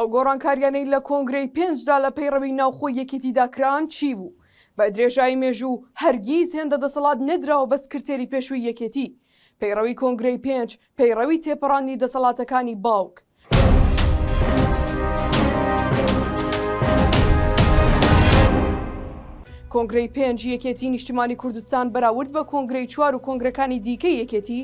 ئەو گۆڕانکاریانەی لە کۆنگرەی پێنجدا لە پەیڕەوی ناوخۆی یەکێتیدا کران چی بوو؟ بە درێژایی مێژوو هەرگیز هێندە دەسەڵات نەدراوە بە سکرتێری پێشووی یەکێتی. پەیڕەوی کۆنگرەی پێنج پەیڕەوی تێپەڕاندنی دەسەڵاتەکانی باوک. کۆنگرەی پێنج یەکێتی نیشتیمانی کوردستان بەراورد بە کۆنگرەی چوار و کۆنگرەکانی دیکەی یەکێتی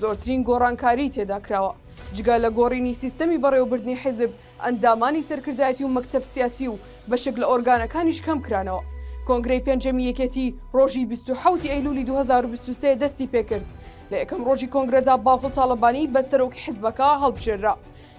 زۆرترین گۆڕانکاری تێدا کراوە. جگە لە گۆڕینی سیستەمی بەڕێوەبردنی حیزب، ئەندامانی سەرکردایەتی و مەکتەب سیاسی و بەشێک لە ئۆرگانەکانیش کەم کرانەوە. کۆنگرەی پێنجەمی یەکێتی ڕۆژی 27 ی ئەیلولی 2023 دەستی پێکرد. لە یەکەم ڕۆژی کۆنگرەدا بافڵ تاڵەبانی بە سەرۆکی حیزبەکە هەڵبژێررا.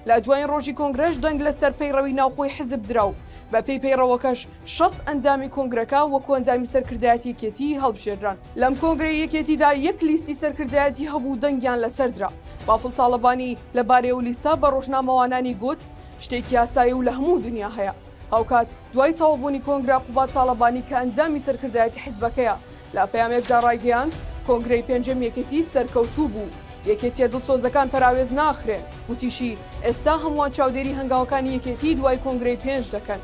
لە دوایین ڕۆژی کۆنگرەش دەنگ لەسەر پەیڕەوی ناوخۆی حیزب درا و بەپێی پەیڕەوەکەش 60 ئەندامی کۆنگرەکە وەکو ئەندامی سەرکردایەتی یەکێتی هەڵبژێردران. لەم کۆنگرەی یەکێتیدا یەک لیستی سەرکردایەتی هەبوو و دەنگیان لەسەر درا. بافڵ تاڵەبانی لەبارەی ئەو لیستە بە ڕۆژنامەوانانی گوت، شتێکی ئاسایی و لە هەموو دنیا هەیە. هاوکات دوای تەواوبوونی کۆنگرە قوباد تاڵەبانی کە ئەندامی سەرکردایەتی حیزبەکەیە لە پەیامێکدا ڕایگەیاند، کۆنگرەی پێنجەم یەکێتی سەرکەوتوو بوو، یەکێتییە دڵسۆزەکان پەراوێز ناخرێن، گوتیشی، ئێستا هەمووان چاودێری هەنگاوەکانی یەکێتی دوای کۆنگرەی پێنج دەکەن،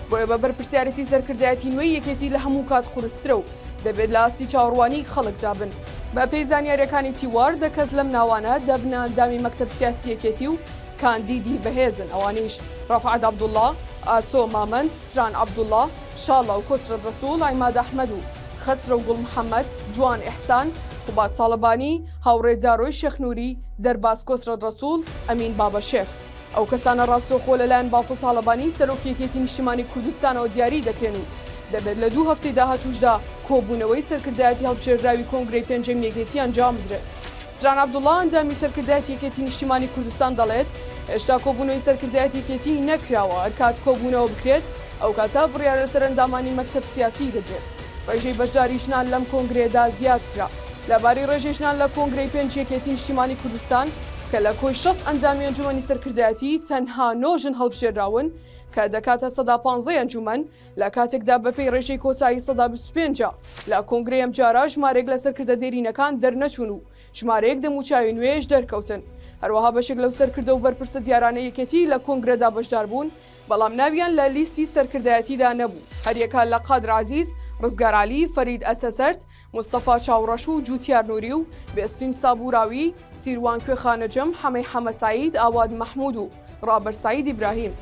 بۆیە بە بەرپرسیارێتی سەرکردایەتی نوێی یەکێتی لە هەموو کات قورسترە و دەبێت لە ئاستی چاوەڕوانیی خەڵکدا بن. بەپێی زانیارییەکانی تیوار، دە کەس لەم ناوانە دەبنە ئەندامی مەکتەب سیاسی یەکێتی و کاندیدی بەهێزن، ئەوانیش، ڕەفعەت عەبدوڵڵا، ئاسۆ مامەند، سران عەبدوڵڵا، شاڵاو کۆسرەت ڕەسوڵ، عیماد ئەحمەد و خەسرەو گوڵ محەمەد، جوان ئیحسان، قوباد تاڵەبانی، هاوڕێ دارۆی شێخ نوری، دەرباز کۆسرەت ڕەسوڵ، ئەمین بابەشێخ. ئەو کەسانە ڕاستەوخۆ لەلایەن بافڵ تاڵەبانی سەرۆکی یەکێتی نیشتیمانی کوردستانەوە دیاری دەکرێن و دەبێت لە دوو هەفتەی داهاتووشدا کۆبوونەوەی سەرکردایەتی هەڵبژێردراوی کۆنگرەی پێنجەمی یەکێتی ئەنجام بدرێت. ستران عەبدوڵا ئەندامی سەرکردایەتی یەکێتی نیشتیمانی کوردستان دەڵێت، هێشتا کۆبوونەوەی سەرکردایەتی یەکێتی نەکراوە، هەرکات کۆبوونەوە بکرێت ئەوکاتە بڕیار لەسەر ئەندامانی مەکتەب سیاسی دەدرێت. ڕێژەی بەشداری ژنان لەم کۆنگرەیەدا زیاد کرا. لەبارەی ڕێژەی ژنان لە کۆنگرەی پێنج یەکێتی نیشتیمانی کوردستان کە لە کۆی 60 ئەندامی ئەنجومەنی سەرکردایەتی تەنها نۆ ژن هەڵبژێرراون کە دەکاتە سەدا پانزەی ئەنجومەن، لە کاتێکدا بەپێی ڕێژەی کۆتایی سەدا 25 ە. لە کۆنگرەی ئەمجارە ژمارەیەک لە سەرکردە دێرینەکان دەرنەچوون و ژمارەیەک دەموچاوی نوێش دەرکەوتن. هەروەها بەشێک لەو سەرکردە و بەرپرسە دیارانەی یەکێتی لە کۆنگرەدا بەشداربوون، بەڵام ناویان لە لیستی سەرکردایەتیدا نەبوو، هەریەکە لە قادر عەزیز، ڕزگار عەلی، فەرید ئەسەسەرد، مستەفا چاوڕەش و جوتیار نوری و بێستوین سابوراوی، سیروان کوێخا نەجم، حەمەی حەمە سەعید، ئاوات مەحمود و ڕابەر سەعید ئیبراهیم.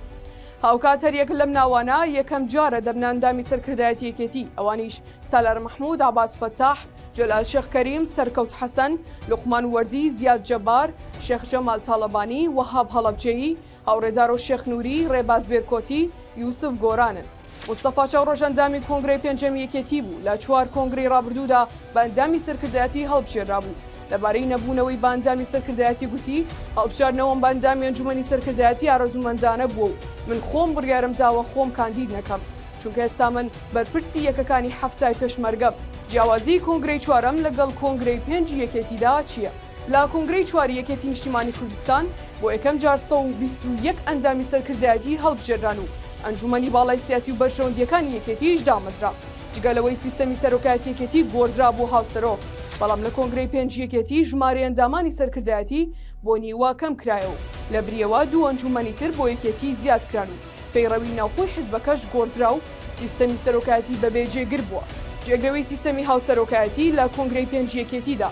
هاوکات هەریەک لەم ناوانە یەکەم جارە دەبنە ئەندامی سەرکردایەتی یەکێتی، ئەوانیش سالار مەحمود، عەباس فەتاح، جەلال شێخ کەریم، سەرکەوت حەسەن، لوقمان وەردی، زیاد جەبار، شێخ جەمال تاڵەبانی، وەهاب هەڵەبجەیی، هاوڕێ دارۆ شێخ نوری، ڕێباز بێرکۆتی، یوسف گۆرانن. مستەفا چاوڕەش ئەندامی کۆنگرەی پێنجەمی یەکێتی بوو، لە چوار کۆنگرەی ڕابردوودا بە ئەندامی سەرکردایەتی هەڵبژێررابوو. لەبارەی نەبوونەوەی بە ئەندامی سەرکردایەتی گوتی، هەڵبژاردنەوەم بە ئەندامی ئەنجومەنی سەرکردایەتی ئارەزوومەندانە بووە و من خۆم بڕیارم داوە خۆم کاندید نەکەم، چونکە ئێستا من بەرپرسی یەکەکانی حەفتای پێشمەرگەم. جیاوازیی کۆنگرەی چوارەم لەگەڵ کۆنگرەی پێنجی یەکێتیدا چییە؟ لە کۆنگرەی چواری یەکێتی نیشتیمانی کوردستان بۆ یەکەم جار 121 ئەندامی سەرکردایەتی هەڵبژێرران و ئەنجومەنی باڵای سیاسی و بەرژەوەندییەکانی یەکێتیش دامەزرا. جگە لەوەی سیستەمی سەرۆکایەتی یەکێتی گۆڕدرا بۆ هاوسەرۆک، بەڵام لە کۆنگرەی پێنجی یەکێتی ژمارەی ئەندامانی سەرکردایەتی بۆ نیوە کەم کرایەوە و لەبرییەوە دوو ئەنجومەنی تر بۆ یەکێتی زیاد کران و پەیڕەوی ناوخۆی حزبەکەش گۆڕدرا و سیستەمی سەرۆکایەتی بەبێ جێگر بووە جێگرەوەی سیستەمی هاوسەرۆکایەتی لە کۆنگرەی پێنجی یەکێتیدا.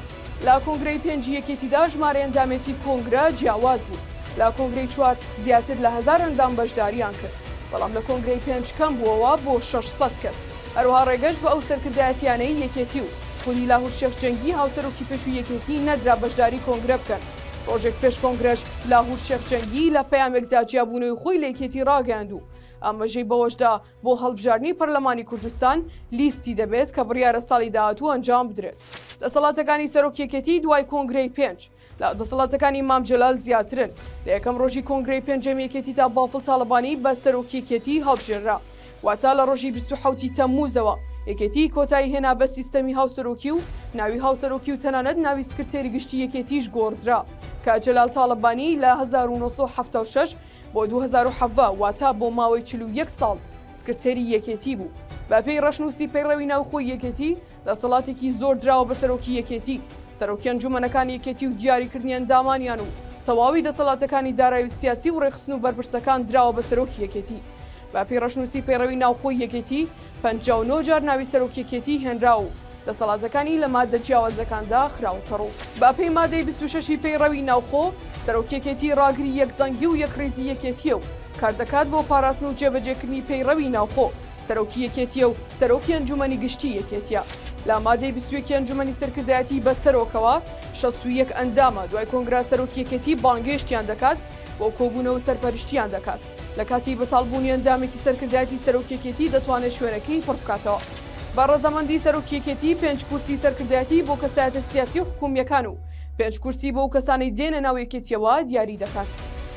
لە کۆنگرەی پێنجی یەکێتیدا ژمارەی ئەندامێتی کۆنگرە جیاواز بوو، لە کۆنگرەی چوار زیاتر لە هەزار ئەندام بەشدارییان کرد، بەڵام لە کۆنگرەی پێنج کەم بووەوە بۆ 600 کەس. هەروەها ڕێگەش بە ئەو سەرکردایەتییانەی یەکێتی و خودی لاهور شێخ جەنگی هاوسەرۆکی پێشووی یەکێتی نەدرا بەشداری کۆنگرە بکەن. ڕۆژێک پێش کۆنگرەش لاهور شێخ جەنگی لە پەیامێکدا جیابوونەوەی خۆی لە یەکێتی ڕاگەیاند و ئاماژەی بەوەشدا بۆ هەڵبژاردنی پەرلەمانی کوردستان لیستی دەبێت کە بڕیارە ساڵی داهاتوو ئەنجام بدرێت. دەسەڵاتەکانی سەرۆک یەکێتی دوای کۆنگرەی پێنج لە دەسەڵاتەکانی مام جەلال زیاترن. لە یەکەم ڕۆژی کۆنگرەی پێنجەمی یەکێتیدا بافڵ تاڵەبانی بە سەرۆکی یەکێتی هەڵبژێررا. واتە لە ڕۆژی 27 ی تەمموزەوە یەکێتی کۆتایی هێنا بە سیستەمی هاوسەرۆکی و ناوی هاوسەرۆکی و تەنانەت ناوی سکرتێری گشتی یەکێتیش گۆڕدرا کە جەلال تاڵەبانی لە 1976 بۆ 2017 واتە بۆ ماوەی 41 ساڵ سکرتێری یەکێتی بوو. بەپێی ڕەشنووسی پەیڕەوی ناوخۆی یەکێتی، دەسەڵاتێکی زۆر دراوە بە سەرۆکی یەکێتی، سەرۆکی ئەنجومەنەکانی یەکێتی و دیاریکردنی ئەندامانیان و. تەواوی دەسەڵاتەکانی دارایی و سیاسی و ڕێکخستن و بەرپرسەکان دراوە بە سەرۆکی یەکێتی. بە پێی ڕەشنووسی پەیڕەوی ناوخۆی یەکێتی، 59 جار ناوی سەرۆک یەکێتی هێنرا و دەسەڵاتەکانی لە ماددە جیاوازەکاندا خراوەتەڕوو. بە پێی مادەی 26 ی پەیڕەوی ناوخۆ، سەرۆک یەکێتی ڕاگری یەکدەنگی و یەکڕیزی یەکێتییە و کاردەکات بۆ پاراستن و جێبەجێکردنی پەیڕەوی ناوخۆ، سەرۆکی یەکێتییە و سەرۆکی ئەنجومەنی گشتی یەکێتییە. لە مادەی 21 ی ئەنجومەنی سەرکردایەتی بە سەرۆکەوە 61 ئەندامە، دوای کۆنگرە سەرۆکی یەکێتی بانگێشتیان دەکات بۆ کۆبوونەوە و سەرپەرشتیان دەکات. لە کاتی بەتاڵبوونی ئەندامێکی سەرکردایەتی سەرۆکی یەکێتی دەتوانێت شوێنەکەی پڕ بکاتەوە. بە ڕەزامەندی سەرۆکی یەکێتی پێنج کورسی سەرکردایەتی بۆ کەسایەتە سیاسی و حکوومییەکان و پێنج کورسی بۆ ئەو کەسانەی دێنە ناو یەکێتییەوە دیاری دەکات.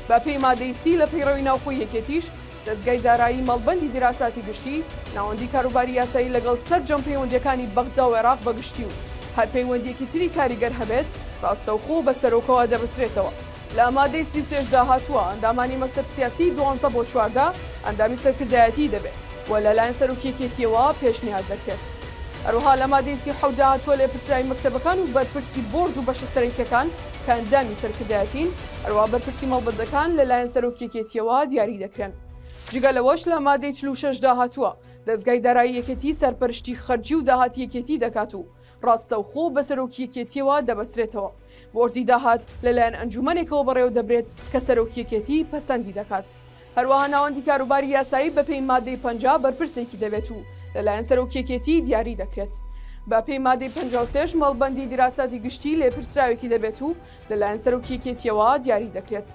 بە پێی مادەی سی لە پەیڕەوی ناوخۆی یەکێتیش، دەزگای دارایی مەڵبەندی دیراساتی گشتی، ناوەندی کاروباری یاسایی لەگەڵ سەرجەم پەیوەندییەکانی بەغدا و عێراق بە گشتی و هەر پەیوەندییەکی تری کاریگەر هەبێت، ڕاستەوخۆ بە سەرۆکەوە دەبەسرێتەوە. لە مادەی 33 دا هاتووە، ئەندامانی مەکتەب سیاسی دوانزە بۆ 14 ئەندامی سەرکردایەتیی دەبێت و لەلایەن سەرۆکی یەکێتییەوە پێشنیاز دەکرێت. هەروەها لە مادەی 37 دا هاتووە، لێپرسراوی مەکتەبەکان و بەرپرسی بۆرد و بەشە سەرەکییەکان کە ئەندامی سەرکردایەتین، هەروەها بەرپرسی مەڵبەندەکان لەلایەن سەرۆکی یەکێتییەوە دیاری دەکرێن. جگە لەوەش لە مادەی 46 دا هاتووە، دەزگای دارایی یەکێتی سەرپەرشتی خەرجی و داهاتی یەکێتی دەکات و ڕاستەوخۆ بە سەرۆکی یەکێتییەوە دەبەسترێتەوە. بۆردی داهات لەلایەن ئەنجوومەنێکەوە بەڕێوەدەبرێت کە سەرۆکی یەکێتی پەسەندی دەکات. هەروەها ناوەندی کاروباری یاسایی بەپێی مادەی 50 بەرپرسێکی دەبێت و لەلایەن سەرۆکی یەکێتی دیاری دەکرێت. بەپێی مادەی 53 مەڵبەندی دیراساتی گشتی لێپرسراوێکی دەبێت و لەلایەن سەرۆکی یەکێتییەوە دیاری دەکرێت.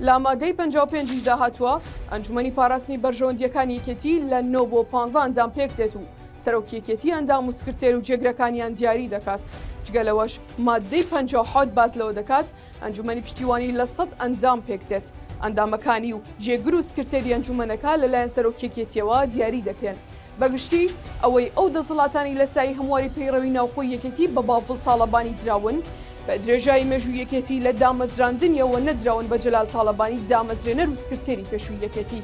لە مادەی 55 یشدا هاتووە، ئەنجومەنی پاراستنی بەرژەوەندییەکانی یەکێتی لە نۆ بۆ پانزە ئەندام پێکدێت و سەرۆکی یەکێتی ئەندام و سکرتێر و جێگرەکانیان دیاری دەکات. جگە لەوەش ماددەی 57 باس لەوە دەکات، ئەنجومەنی پشتیوانی لە 100 ئەندام پێکدێت، ئەندامەکانی و جێگر و سکرتێری ئەنجومەنەکە لەلایەن سەرۆکی یەکێتییەوە دیاری دەکرێن. بەگشتی، ئەوەی ئەو دەسەڵاتانەی لە سایەی هەمواری پەیڕەوی ناوخۆی یەکێتی بە بافڵ تاڵەبانی دراون، بە درێژایی مێژووی یەکێتی لە دامەزراندنیەوە نەدراون بە جەلال تاڵەبانی دامەزرێنەر و سکرتێری پێشووی یەکێتی.